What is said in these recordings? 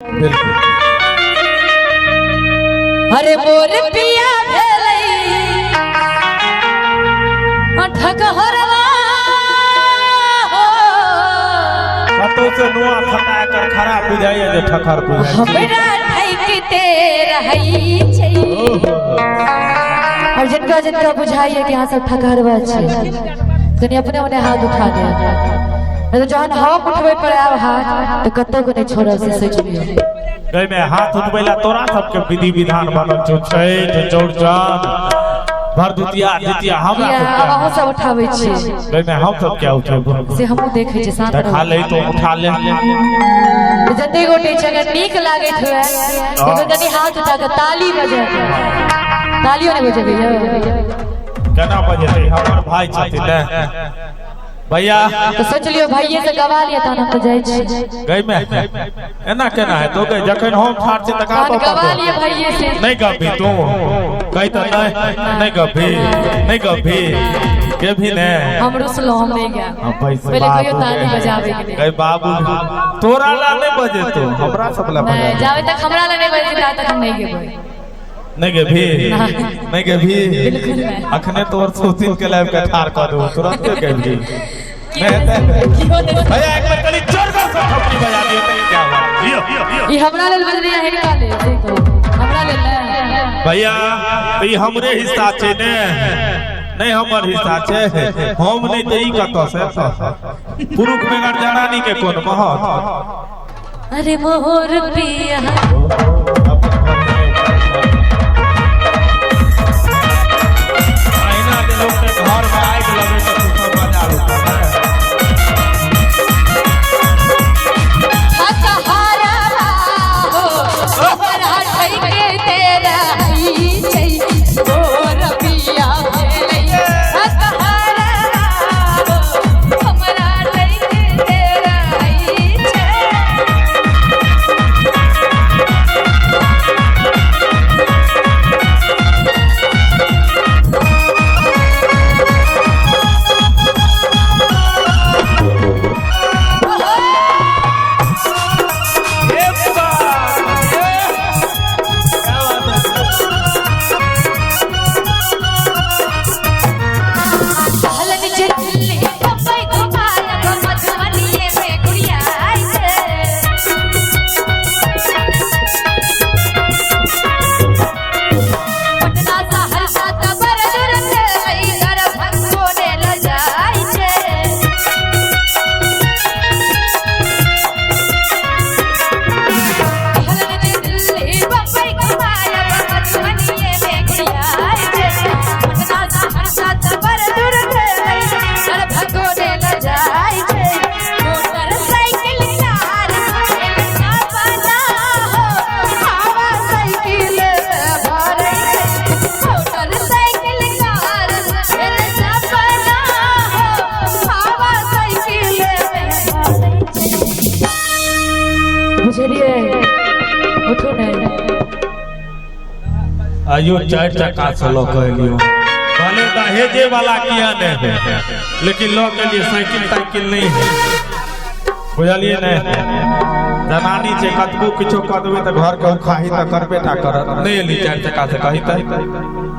बिल्कुल। अरे मोर पिया भेलै ठकहरवा हो। कतौ से नुआ खता कर खराब बुझाइए जे ठखर बुझाइ छै। हमरा ठैकते रहै छै। और जिनका जिनका बुझाइए कि अहाँ सब ठकहरवा छै, कनि अपने अपने हाथ उठा दे, नहीं तो जहन हम उठबै पर आयब हाथ तऽ कतौ के नहि छोड़ब, से सोचि लियौ। एहिमे हाथ उठबै ला तोरा सबके विधि विधान बनल छौ, छठि, चौड़चन, भरदुतिया, जितिया, हमरा किया सबके आब अहूँ सब उठाबै छी? एहिमे हम सब क्या उठेबो? से हमहूँ देखै छी, शांत देखा रहू। ले तो उठा ले। तऽ जते गोटे छै, अगर नीक लागैत हुए तऽ कनि हाथ उठा कऽ ताली बजा। तालियो नहि बजेबै यौ? केना बजेतै? हमर भाई छथिन ने भैया। तऽ सोच लियौ, भाइये से गवा लिअ, तहन हम तऽ जाइ छी। गई में एना केना हेतौ गई? जखन हम ठाढ़ छी तऽ तहन गाबऽ गवा पड़तौ। लिअ भाइये से। नहीं गबी तू? कही तऽ नहीं, नहीं गबी, नहीं गबी के भी ने। हम रुसलहुँ, हम नहि गायब। हाँ, पैसे पहिले कहियो बाबू ताली बजाबै के लेल। गई बाबू, तोरा ला नहीं बजेतो, हमरा सब ला नहि, बजा। जाबे तक हमरा लग नहि बजेतै ताबे तक हम नहि गेबै। नहीं गेभी? नहीं गेभी? बिल्कुल नहि। अखने तोर सोचिन के लाइव के ठार कर दू, तुरंत गेभी नहीं हेतै। कियो नहि। भैया, एक बार कनी जोरदार से थपड़ी बजा दियो तो क्या हुआ? ई हमरा लेल बजलै या हिनका लेल, से कहू? हमरा लेल ने। भैया, तऽ ई हमरे हिस्सा छै ने? नहीं हमर हिस्सा छै? हम नहीं तऽ ई कतऽ से? पुरुख बगैर जनानी के कोन महत? अरे मोर पिया अहिना जे लोक के घर में आगि लगे तऽ तू सब बजा लू। ठकहरवा हो, हमरा ठैकते रहै छै। मोर पिया भेलै ठकहरवा हो, हमरा ठैकते रहै छै। ए बाप, ए, क्या बात है? हलन जे दिल्ली बम्बई घुमायब, मधुबनीये में गुड़ियाइ छै। पटना सहरसा तऽ बड़ दूर भेलै, दरभंगो ने लऽ जाइ छै। हलन जे दिल्ली बम्बई घुमायब, मधुबनीये में गुड़ियाइ छै। पटना सहरसा तऽ बड़ दूर भेलै, दरभंगो ने लऽ जाइ छै। मोटरसाइकिल कार एना बना हो, हवा साइकिल में भरै छै। मोटरसाइकिल कार एना बना हो, हवा साइकिल में भरै छै। बुझलियै? उठू ने। आइयो चारि चक्का से लऽ के एलियो, भले दहेजे वाला किया नहीं है, लेकिन लऽ के लिए साइकिल ताइकिल नहीं है। बुझलियै ने? जनानी छै, कतबो किछो कऽ देबै तऽ घर के उखाही तऽ करबे टा करत। नहि एली चारि चक्का से? कही तऽ।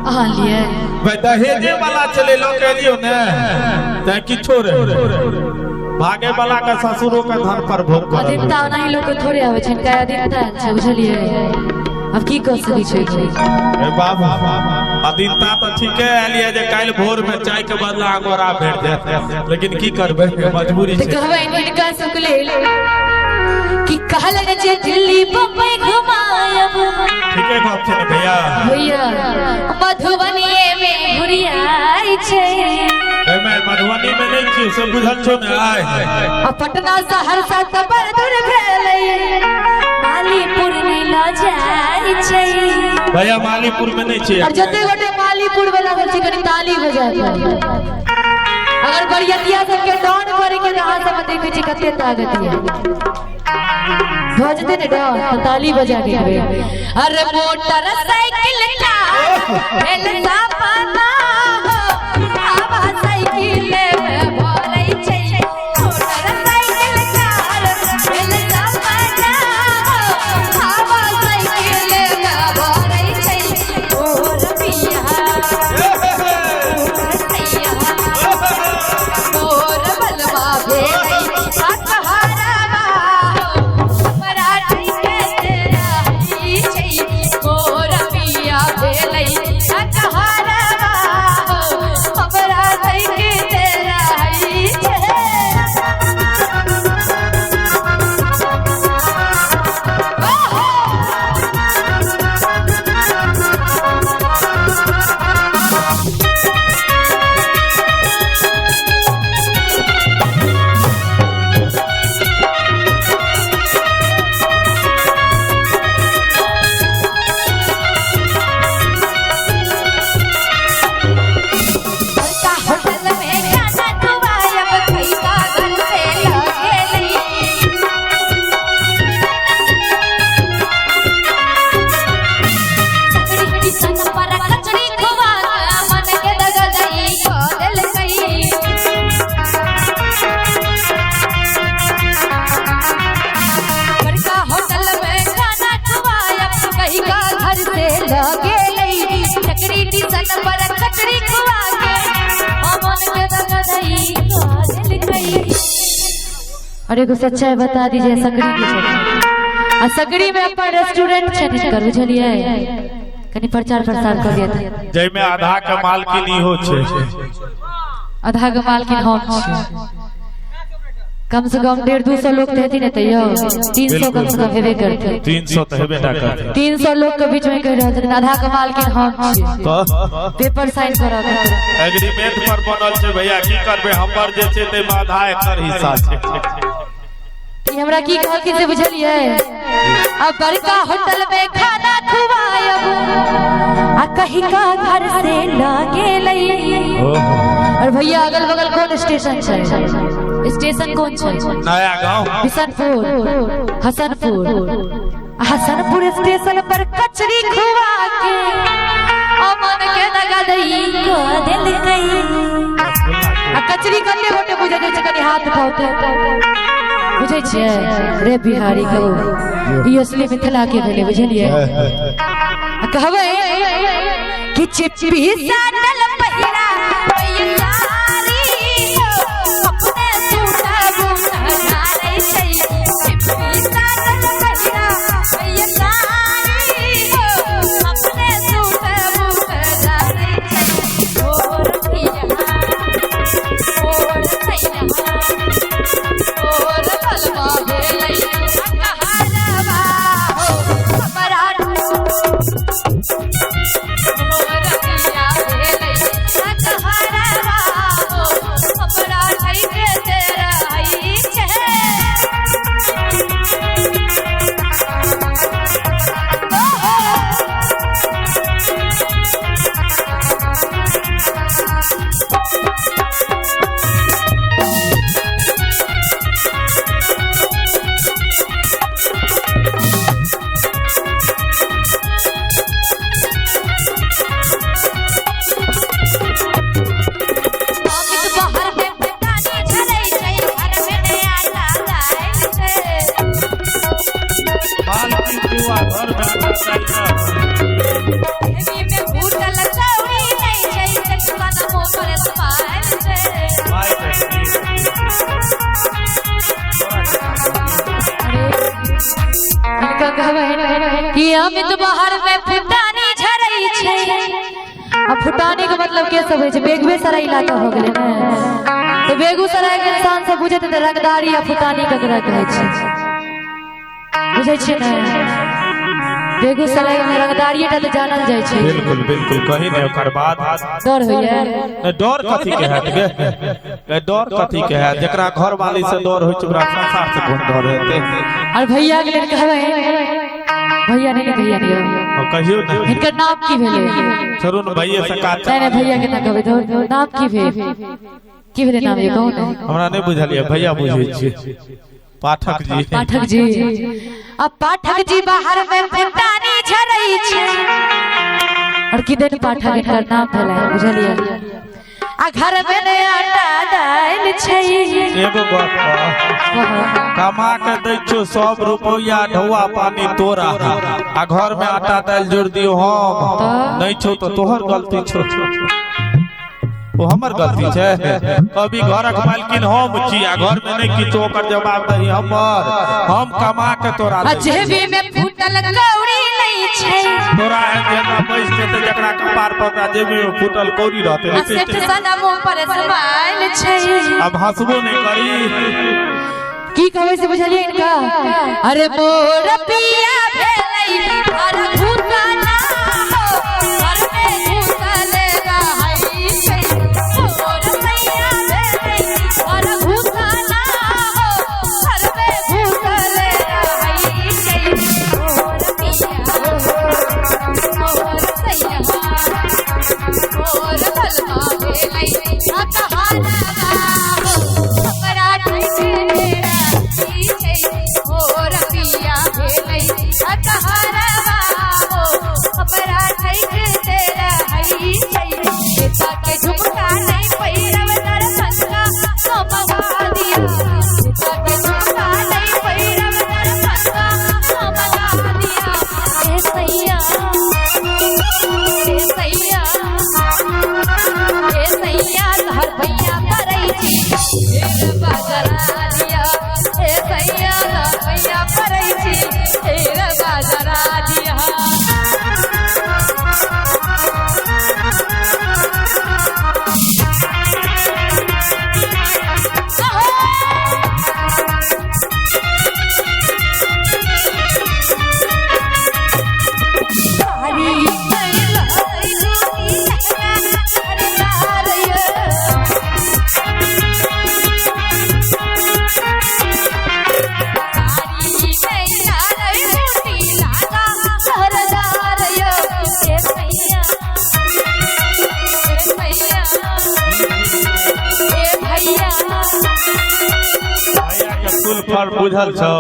अहाँ लिए। भाई, दहेजे वाला छलै, लऽ के एलियो ने, तैं किछो रहे। भागे वाला के ससुरो के धन पर भोग करल। अधीनता ओनाही लोक के थोड़े आबै छै, हिनका अधीनता आयल छै, बुझलियै? आब की कऽ सकै छै? ए बाबू, अधीनता तऽ ठीके आयल ये जे काल्हि भोर में चाय के बदला अंगोरा भेट जायत, लेकिन की करबै, मजबूरी तऽ छै। कहबै हिनका सबके लेल कि कहलन जे दिल्ली बम्बई घुमायब। ठीके गप छै ने भैया? भैया, मधुबनीये में घुरियाइ छै। एहिमे मधुबनी में नहि छियै से बुझल छौ ने आइ? आ पटना सहरसा तऽ बड़ दूर भेलै, मालीपुर नहि लऽ जाइ छै। भैया, मालीपुर में नहि छियै। और जते गोटे मालीपुर वाला सब छै, कनि ताली बजा दियौ। अगर बरियतिया सबके डॉन करे के तऽ अहाँ सब देखै छी कते ताकत ये भऽ जेतै ने डॉन, तऽ ताली बजा के कहबै। अरे मोटर साइकिल का भेल सपना हो, हवा साइकिल में भरै छै। मोटर साइकिल कार भेल सपना हो, स्टेशन पर कचरी खुआ के अमन के दगदई देलकै। और एगो सच्चाई बता दीजिए, सकरी के छै आ सकरी में अपन रेस्टोरेंट छै निकर, बुझलियै? कनी प्रचार प्रसार कर दिया। जाहिमे आधा के मालकिन इहो छै। आधा के मालकिन हम छी। कम से कम 150-200 लोग तो हेथिन ने, तैयो 300 कम से कम हेबे करते। 300 तऽ हेबे टा करतै। 300 लोग के बीच में कह रहल छथिन आधा के मालकिन हम छी। तऽ पेपर साइन करऽ के। एग्रीमेंट पर बनल छै भैया, की करबै, हमर जे छै ताहिमे आधा एकर हिस्सा छै। ई हमरा की कहलखिन से बुझलियै? अब बड़का होटल में खाना खुआयब आ कहीं का घर से लगे। और भैया अगल बगल कौन स्टेशन छै? स्टेशन कौन छै? नया गाँव। बिशनपुर, हसनपुर। हसनपुर स्टेशन पर कचरी खुआ के अमन के नगदई कऽ देलकै। आ कचरी कते गोटे बुझै छै? कनि हाथ उठाउ तऽ। बुझै छियै रे बिहारी कहू, ई असली मिथिला के भेलै, बुझलियै? आ कहबै कि चिप्पी सैंडल पहिरा पैसारी हो, अपने सूटा बूटा डारै छै। चिप्पी सैंडल पहिरा पैसारी हो, अपने सूटा बूटा डारै छै। ओ रतिया, ओ रतिया, और बलवा भेलै कहारवा हो हमरा, रतिया भेलै कहारवा हो हमरा ठैके दे रहै छै। अमित बाहर में पानी झरै छै, घर में नया दाल छै। मालकिन तू आ घर में आटा दालि रख। हेवी में फूटल चौड़ी नै छै, चटकन मुँह पर स्माइल छै। माय के हिनका कहबै कि अमित बाहर में फुटानी झरै छै। आ फुटानी के मतलब के सब होइ छै? बेगूसराय इलाका हो गेलै ने, तऽ बेगूसराय के इंसान सब बुझैत हेतै रंगदारी आ फुटानी ककरा कहै छै, बुझै छियै ने? बेगूसराय में रंगदारिये टा तऽ जानल जाइ छै। बिल्कुल बिल्कुल, कही नहीं ओकर बाद। डर होइया? नहीं, डर कथी के हैत गे? गे, डर कथी के हैत? जकरा घर वाली से डर होइ छै ओकरा संसार से कोन डर हेतै? और भैया के लेल कहबै, भैया नहीं, भैया नहीं। और कहियो ने। हिनकर नाम की भेलै? छोड़ू ने, भैये से काज। नहीं नहीं, भैया के ना कहबै, नाम की भेल? की भेलै नाम, ये कहू ने। हमरा नहीं बुझलियै, भैया बुझै छियै। पाठक जी। पाठक जी। अब पाठक जी बाहर में फुटानी झरै छै। और किदन पाठक हिनकर नाम भेलै, बुझलियै? आ घर में ने आटा दालि छै। एगो गप कह, कमा के दै छौ सब रुपैया ढौआ पानी तोरा, आ घर में आटा दालि जोड़ दियो हम नहीं छौ तो तोहर गलती छौ, ओ हमर गलती छै? कभी घरक मालकिन हम छी आ घर में नहीं किछो, ओकर जवाब दही हमर। हम कमा के तोरा आ दै छियौ। जेबी में फूटल कौड़ी नहीं छै। तोरा एहन जेना बैस जेतै जकरा कपार पर ओकरा जेबी में फूटल कौड़ी रहतै। आ सेठ सना मुंह पर स्माइल छै। अब हंसबो नहीं करी। की कहबै से बुझलियै इनका? अरे मोर पिया भेलै घर घुसना हो, घर में घुसल रहै छै। मोर सैया भेलै घर घुसना हो, घर में घुसल रहै छै। मोर पिया, मोर सैया, मोर बलवा भेलै कहारवा हो हमरा ठैके छै। मोर पिया भेलै कहारवा हो हमरा ठैके रहै छै। नेता के झुमका नहीं पहिरब दरभंगा तो मंगा दिया। नेता के झुमका नहीं पहिरब दरभंगा तो मंगा दिया। ए सैया, ए सैया, फुल फॉर्म बुझल छौ?